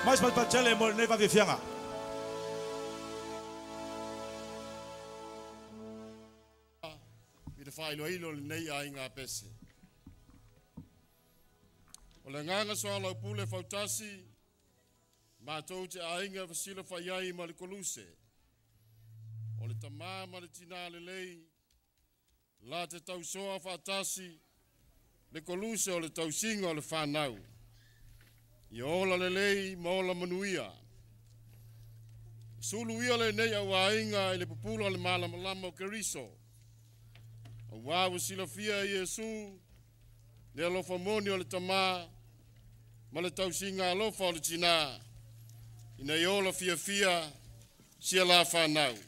Mais patele mo nei vaafiafiaga. I le faailoaina o lenei aiga pese. O le agaga soalaupule fautasi, matou te aiga fesilafai ai ma le koluse. O le tamā ma le tinā lelei, la te tausoa faatasi, le koluse o le tausiga o le fanau. Ia ola lelei ma ola manuia. Sulu ia lenei auaiga i le pupula o le malamalama o Keriso. Auā ua silafia e Iesu le alofa moni o le tamā ma le tausiga alofa o le tinā, ina ia ola fiafia sia la fanau.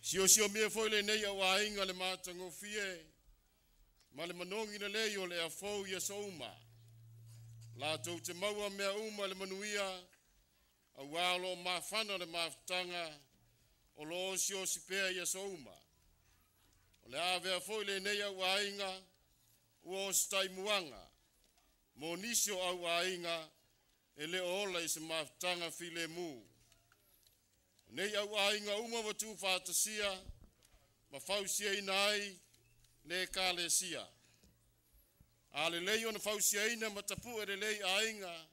Siosiomia foi lenei auaiga le matagofie ma le manogi lelei o le afou i aso uma. Latou te maua mea uma le manuia, auā o loo mafana le mafutaga o loo osiosi pea i aso uma. O le a avea foi lenei auaiga ua ositaimuaga mo nisi o auaiga e le o ola i se mafutaga filemu. O nei auaiga uma ua tuufaatasia ma fausiaina ai le ekalesia. A lelei ona fausiaina ma tapu'e lelei aiga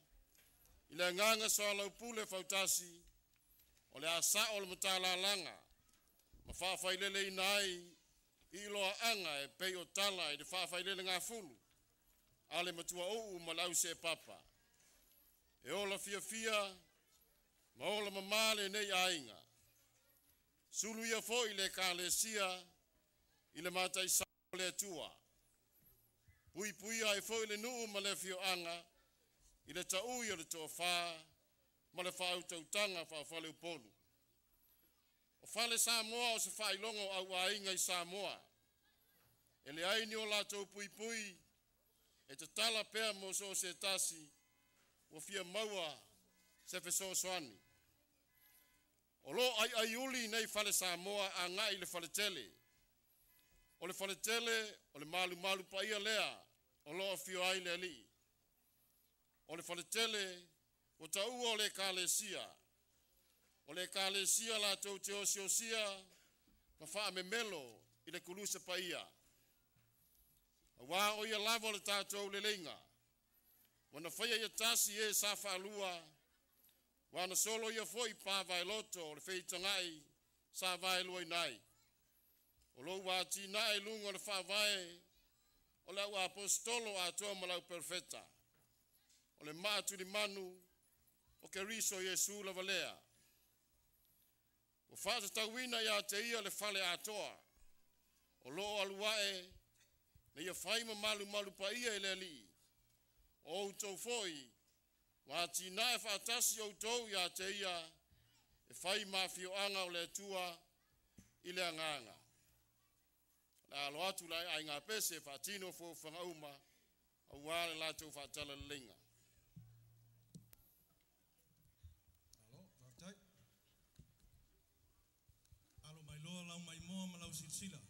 i le agaga soalaupule fautasi, o le a sa'o le matalalaga ma faafaileleina ai i loaaga e pei o tala i le faafailelegafulu a le matuauu ma le auseepapa. E ola fiafia ma ola mamā lenei aiga. Sulu ia foi le ekalesia i le mataisau o le Atua. Puipuia ai foi le nuu ma le afioaga i le taui o le toafā ma le faautautaga faafaleupolu. O fale Samoa o se faailoga o auaiga i Samoa. E leai ni o latou puipui e tatala pea mo so o se tasi ua fia maua se fesoasoani. O lo o aiaiuli nei fale Samoa agai i le faletele. O le faletele o le malumalu paia lea o lo o afio ai le alii. O le faletele ua taua o le ekalesia. O le ekalesia latou te osiosia ma faamemelo i le kulusa paia. Auā o ia lava o le tatou leleiga. Ua na faia ia tasi e sa faalua, ua na solo ia foi pavaeloto o le feitagai sa vaeluaina ai. O lou atinae i luga o le faavae o le au aposetolo atoa ma le au perofeta. O le maatulimanu o Keriso Iesu lava lea. Ua faatatauina ia te ia le fale atoa. O loo alu ae na ia fai ma malumalu paia i le alii. O outou foi ua atinae faatasi outou ia te ia e fai ma afioaga o le Atua i le agaga. O le a alo atu le aiga pese e faatino fuafuaga uma auā le latou faatalaleleiga. Alo, faafetai. Alo mai loa lau maimoa ma lau silasila.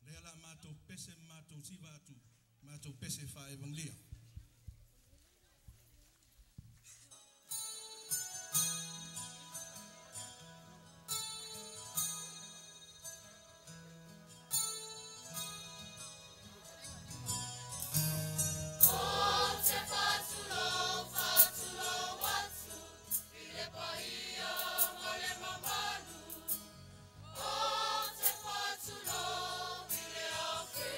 Lea la matou pese ma matou siva atu, matou pese faaevagelia. Ou te faatulou, faatulou atu i le paia ma le mamalu. Ou te faatulou i le afio.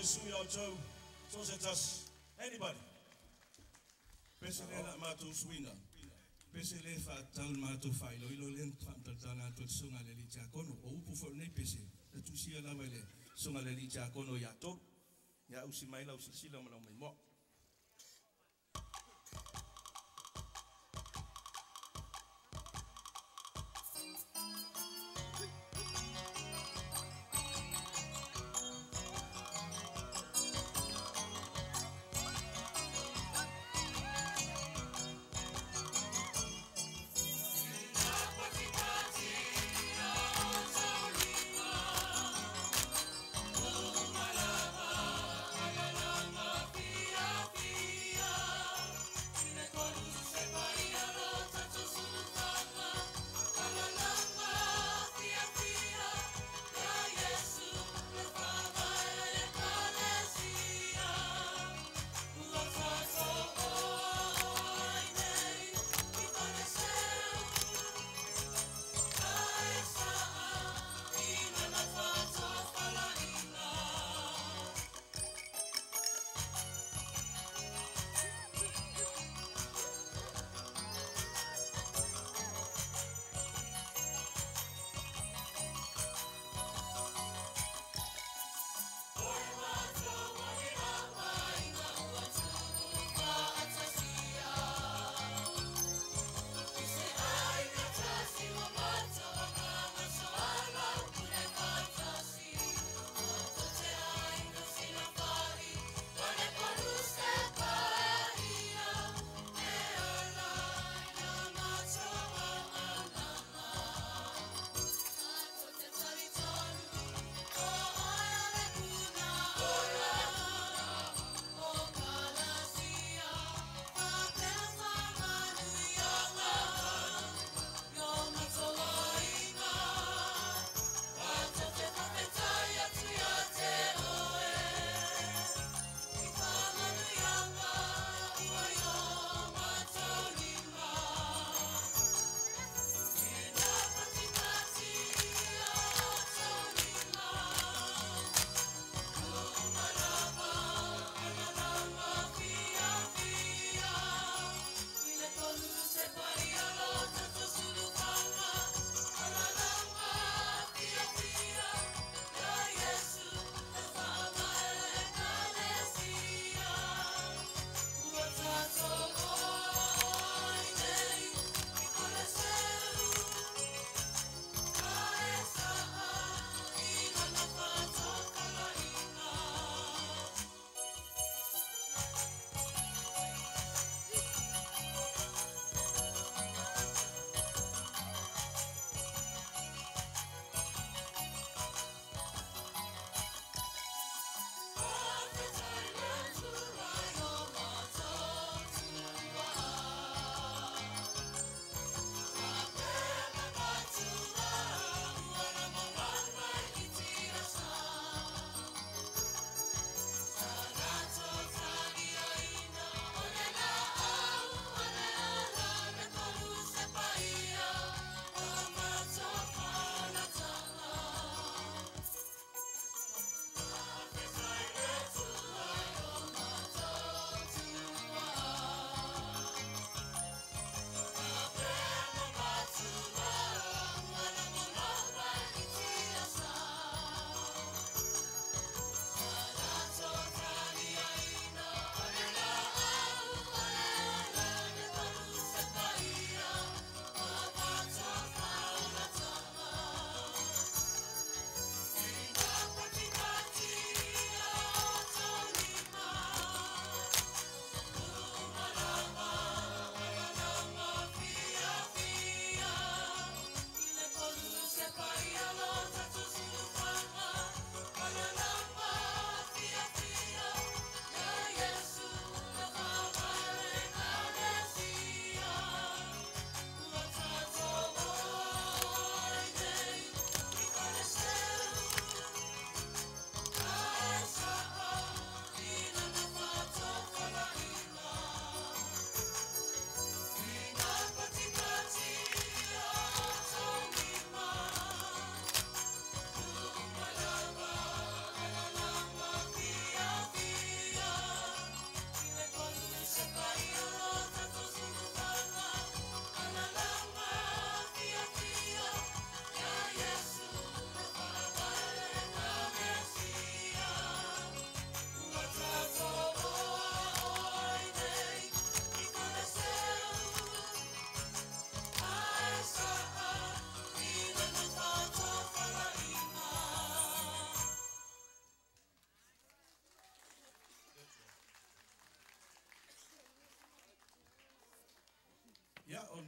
Iesu ia outou, so se tasi. Anybody? Pese le la mātou suina. Pese le whaatau mātou whailo ilo le whaamtaltanga atu le sunga le li tiakono. O upu fo nei pese. Le tusia lava i le sunga le li tiakono ia tolu. Ia usi mai lau silasila ma lau maimoa. Malama,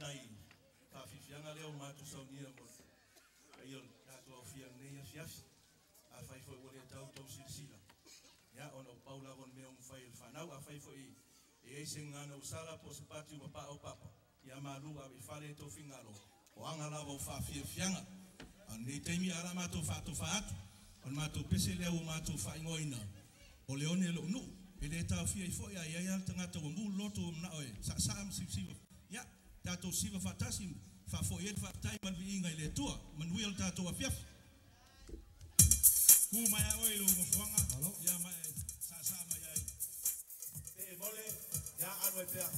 nai faafiafiaga lea o matou saunia mo paia o le tatou aofia i lenei afiafi. Afai foi ua le tau tou silasila, ia ona ua pau lava o le mea ua mafai e le fanau. Afai foi e i ai se gagana ua sala po o se pati ua paopapa, ia malu ave i fale tou finagalo, o aga lava o faafiafiaga. A o lenei taimi ae o le a matou faatofa atu, o le matou pese lea ua matou faaigoaina, o le one o lou nuu. E le taofia ai foi a i ai lava le tagata ua mu le loto ua manao e saasaa ma sivasiva, ia, tatou siva faatasi ma faafoi ai le faafetai ma le viiga i le Atua. Manuia le tatou afiafi. Ku mai a oe i lou nofoaga, ia ma e saasaa mai ai. Pe mole, ia alu ai pea.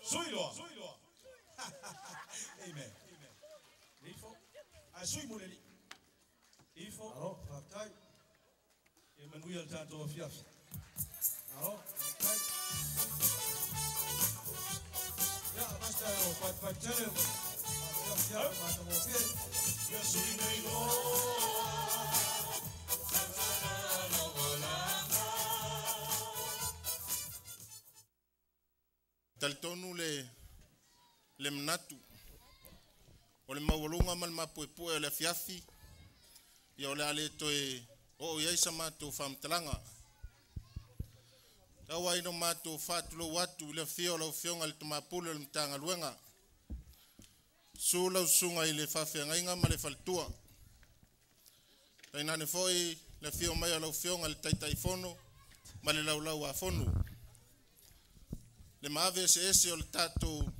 Suiloa. Amen. Ifo. Ae sui mo le alii. Ifo. Alo, faafetai. Ia manuia le tatou afiafi. Alo, faafetai. Ia, master o faifai tele ma afiafi matagofie. Ia sui nei loa. Talitonu le manatu o le maualuga ma le mapuepue o le afiafi, ia o le a le toe oo i ai sa matou faamatalaga. Tau ai no matou faatulou atu i le afio o lau Afioga i le Tamapule o le Matagaluega. Susu lau susuga i le faafeagaiga ma le faletua. Tainane foi le afio mai o lau Afioga i le Taitaifono ma le laulau a fono. Le maave eseese o le tatou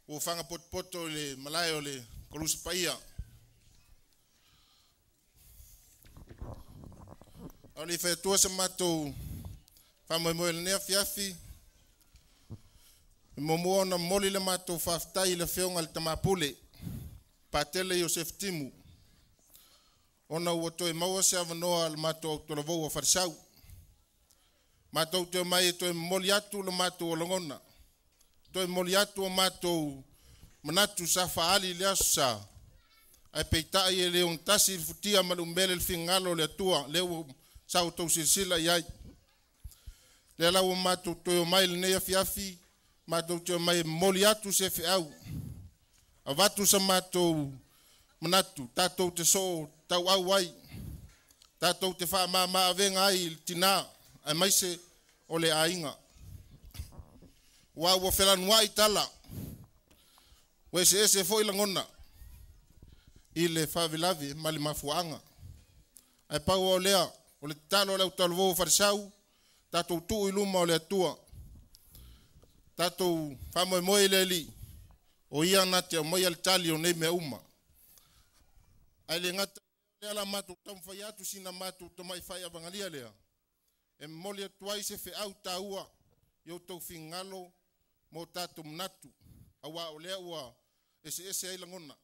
ua potopoto i le malae o le Koluse Paia. A o le fai atua sa matou faamoemoe i lenei afiafi, e muamua ona momoli le matou faafetai i le Afioga i le Tamapule, Patele Iosefo Timu, ona ua toe maua se avanoa le matou autalavou o Falesau. Matou te omai e toe momoli atu le matou lagona, toe momoli atu o matou manatu sa faali i le aso sa, ae peitai e le ogatasi le futia ma le umele le finagalo o le Atua, lea ua sa outou silasila i ai. Lea la ua matou toe omai i lenei afiafi, matou te omai e momoli atu se feau. Avatu sa matou manatu tatou te so tau au ai tatou te faamama avega ai i tina ae maise o le aiga. Ua ua felanuai tala ua eseese foi lagona i le faavelavi ma le mafuaaga. Ae pau o lea o le tatalo a le autalavou falesau tatou tuu i luma o le Atua tatou faamoemoe i le Alii o ia na te aumaia le tali o nei mea uma. Ae le gata lea la matou taumafai atu sina matou tamaifai avagalia lea e momoli atu ai se feau taua i outou finagalo mo tatou manatu auā o lea ua eseese ai lagona.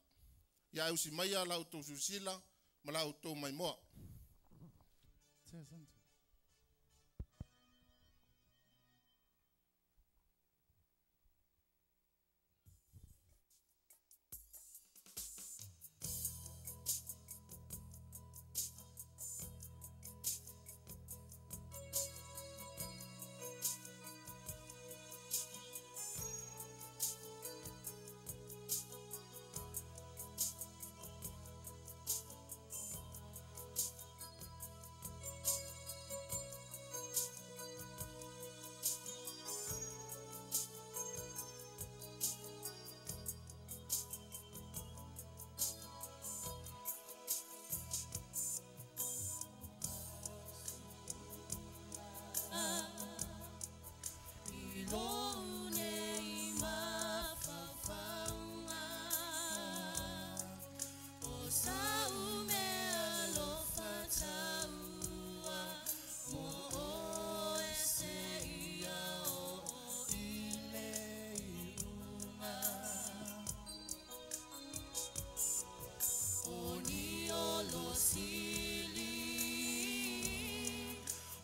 Ia ae usi maia la outou silasila ma la outou maimoa.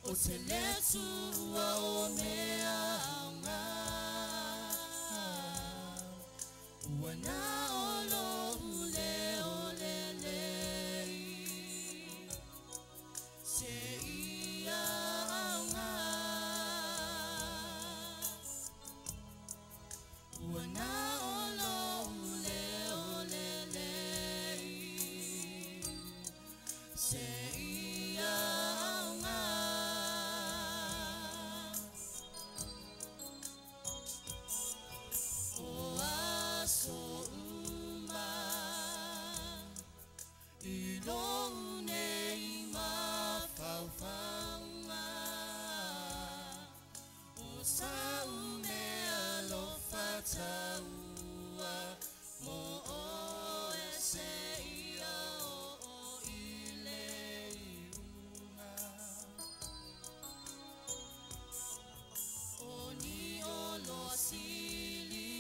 O te letua o mea aoga ua na o lou leo lelei se ia aoga ua na o lou leo lelei se ia aoga. O aso uma i lou nei mafaufauga o sau mea alofa taua mo oe se ia oo i le iuga. O ni oloa sili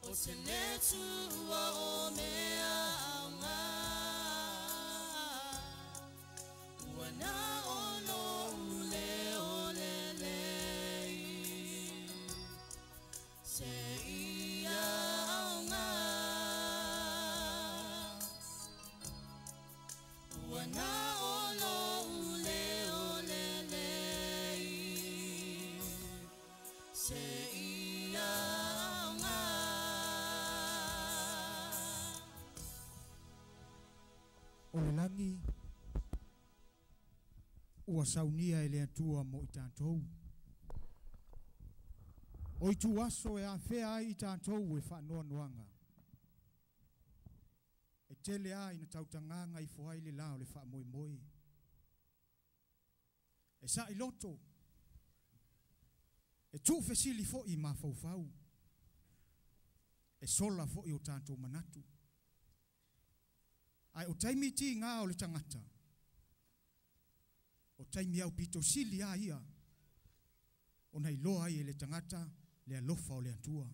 o te letua o mea aoga ua na o lou leo lelei se ia aoga ua na o lou leo lelei se ia aoga. O le lagi ua saunia e le Atua mo i tatou. O itu aso e afea ai i tatou e faanoanoaga. E tele ai na tautagaga ifo ai le la o le faamoemoe. E sa'iloto, e tuufesili fo'i mafaufau, e sola fo'i o tatou manatu. Ae o taimi tigā o le tagata, o taimi aupito sili a ia, ona iloa ai e le tagata le alofa o le Atua.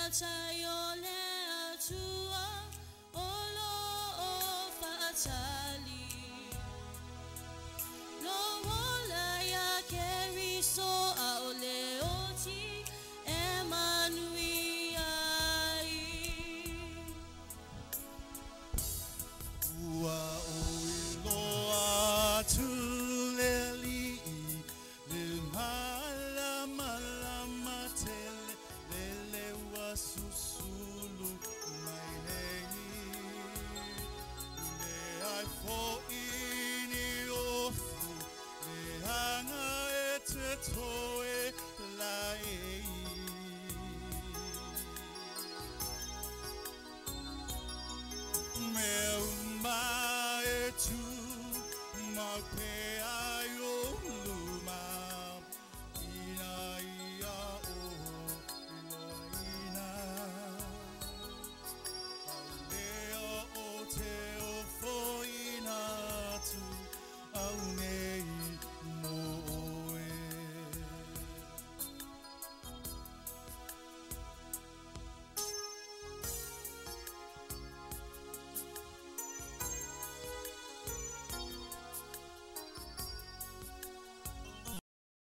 matai o le Atua.